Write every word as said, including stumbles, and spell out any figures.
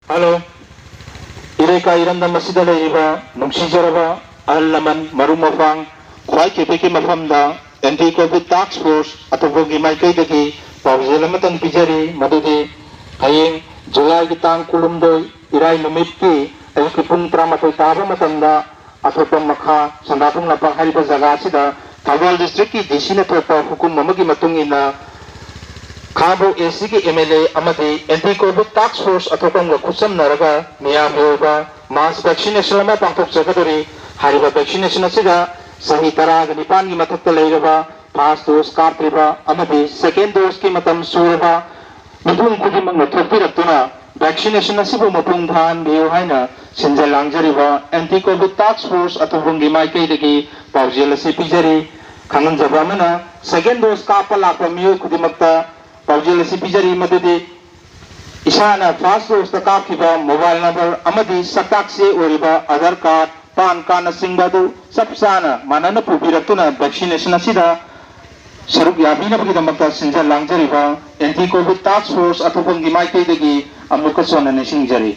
Hello, ꯏꯔꯩꯀꯥ ꯏꯔꯝꯗꯝ ꯑꯁꯤꯗ ꯂꯩꯔꯤꯕ ꯅꯨꯡꯁꯤꯖꯔꯕ ꯑꯍꯜ ꯂꯃꯟ, ꯃꯔꯨꯞ ꯃꯄꯥꯡ, ꯈ꯭ꯋꯥꯏ ꯈꯦꯄꯤꯛꯀꯤ ꯃꯐꯝꯗ ꯑꯦꯟꯇꯤ ꯀꯣꯚꯤꯗ ꯇꯥꯛꯁ ꯐꯣꯔꯁ ꯑꯊꯣꯛꯄꯝꯒꯤ ꯃꯥꯏꯀꯩꯗꯒꯤ ꯄꯥꯎꯖꯦꯜ ꯑꯃꯇꯪ ꯄꯤꯖꯔꯤ, ꯃꯗꯨꯗꯤ ꯍꯌꯦꯡ ꯖꯨꯂꯥꯏꯒꯤ ꯇꯥꯡ ꯀꯨꯟꯍꯨꯝꯗꯣꯏ, ꯏꯔꯥꯏ ꯅꯨꯃꯤꯠꯀꯤ ꯑꯌꯨꯛꯀꯤ ꯄꯨꯡ ꯇꯔꯥꯃꯥꯊꯣꯏ ꯇꯥꯕ ꯃꯇꯝꯗ ꯑꯊꯣꯛꯄꯝ ꯃꯈꯥ ꯁꯟꯗꯥꯕꯨꯡ ꯂꯝꯄꯥꯛ ꯍꯥꯏꯔꯤꯕ ꯖꯒꯥ ꯑꯁꯤꯗ ꯊꯧꯕꯥꯜ ꯗꯤꯁꯇ꯭ꯔꯤꯛꯀꯤ ꯗꯤ ꯁꯤꯅ ꯊꯣꯛꯄ ꯍꯨꯀꯨꯝ ꯑꯃꯒꯤ ꯃꯇꯨꯡ ꯏꯟꯅ ꯈꯥꯕꯣꯛ ꯑꯦ ꯁꯤꯒꯤ ꯑꯦꯝ ꯑꯦꯜ ꯑꯦ ꯑꯃꯗꯤ ꯑꯦꯟꯇꯤ ꯀꯣꯚꯤꯗ ꯇꯥꯛꯁ ꯐꯣꯔꯁ ꯑꯊꯣꯛꯄꯝꯒ ꯈꯨꯠꯁꯝꯅꯔꯒ ꯃꯤꯌꯥꯝꯒꯤ ꯑꯣꯏꯕ ꯃꯥꯁ ꯚꯦꯛꯁꯤꯅꯦꯁꯟ ꯑꯃ ꯄꯥꯡꯊꯣꯛꯆꯒꯗꯧꯔꯤ꯫ ꯍꯥꯏꯔꯤꯕ ꯚꯦꯛꯁꯤꯅꯦꯁꯟ ꯑꯁꯤꯗ ꯆꯍꯤ ꯇꯔꯥꯒ ꯅꯤꯄꯥꯟꯒꯤ ꯃꯊꯛꯇ ꯂꯩꯔꯕ, ꯐꯥꯔꯁ ꯗꯣꯁ ꯀꯥꯞꯇ꯭ꯔꯤꯕ ꯑꯃꯗꯤ ꯁꯦꯀꯦꯟ ꯗꯣꯁꯀꯤ ꯃꯇꯝ ꯁꯨꯔꯕ ꯃꯤꯄꯨꯝ ꯈꯨꯗꯤꯡꯃꯛꯅ ꯊꯣꯛꯄꯤꯔꯛꯇꯨꯅ ꯚꯦꯛꯁꯤꯅꯦꯁꯟ ꯑꯁꯤꯕꯨ ꯃꯄꯨꯡ ꯐꯥꯍꯟꯕꯤꯌꯨ ꯍꯥꯏꯅ ꯁꯤꯟꯖ ꯂꯥꯡꯖꯔꯤꯕ ꯑꯦꯟꯇꯤ ꯀꯣꯚꯤꯗ ꯇꯥꯛꯁ ꯐꯣꯔꯁ ꯑꯊꯣꯛꯄꯝꯒꯤ ꯃꯥꯏꯀꯩꯗꯒꯤ ꯄꯥꯎꯖꯦꯜ ꯑꯁꯤ ꯄꯤꯖꯔꯤ꯫ ꯈꯪꯍꯟꯖꯕ ꯑꯃꯅ, ꯁꯦꯀꯦꯟ ꯗꯣꯁ ꯀꯥꯞꯄ ꯂꯥꯛꯄ ꯃꯤꯑꯣꯏ ꯈꯨꯗꯤꯡꯃꯛꯇ ꯄꯥꯎꯖꯦꯜ ꯑꯁꯤ ꯄꯤꯖꯔꯤ, ꯃꯗꯨꯗꯤ ꯏꯁꯥꯅ ꯐꯥꯔꯁ ꯗꯣꯁꯇ ꯀꯥꯞꯈꯤꯕ ꯃꯣꯕꯥꯏꯜ ꯅꯝꯕꯔ ꯑꯃꯗꯤ ꯁꯛꯇꯥꯛ ꯆꯦ ꯑꯣꯏꯔꯤꯕ ꯑꯙꯥꯔ ꯀꯥꯔꯗ, ꯄꯥꯟ ꯀꯥꯔꯗꯅꯆꯤꯡꯕ ꯑꯗꯨ ꯆꯞ ꯆꯥꯅ ꯃꯥꯟꯅꯅ ꯄꯨꯕꯤꯔꯛꯇꯨꯅ ꯚꯦꯛꯁꯤꯅꯦꯁꯟ ꯑꯁꯤꯗ ꯁꯔꯨꯛ ꯌꯥꯕꯤꯅꯕꯒꯤꯗꯃꯛꯇ ꯁꯤꯟꯖ ꯂꯥꯡꯖꯔꯤꯕ ꯑꯦꯟꯇꯤ ꯀꯣꯚꯤꯗ ꯇꯥꯛꯁ ꯐꯣꯔꯁ ꯑꯊꯣꯛꯄꯝꯒꯤ ꯃꯥꯏꯀꯩꯗꯒꯤ ꯑꯃꯨꯛꯀꯁꯨ ꯍꯟꯅ ꯅꯤꯡꯁꯤꯡꯖꯔꯤ꯫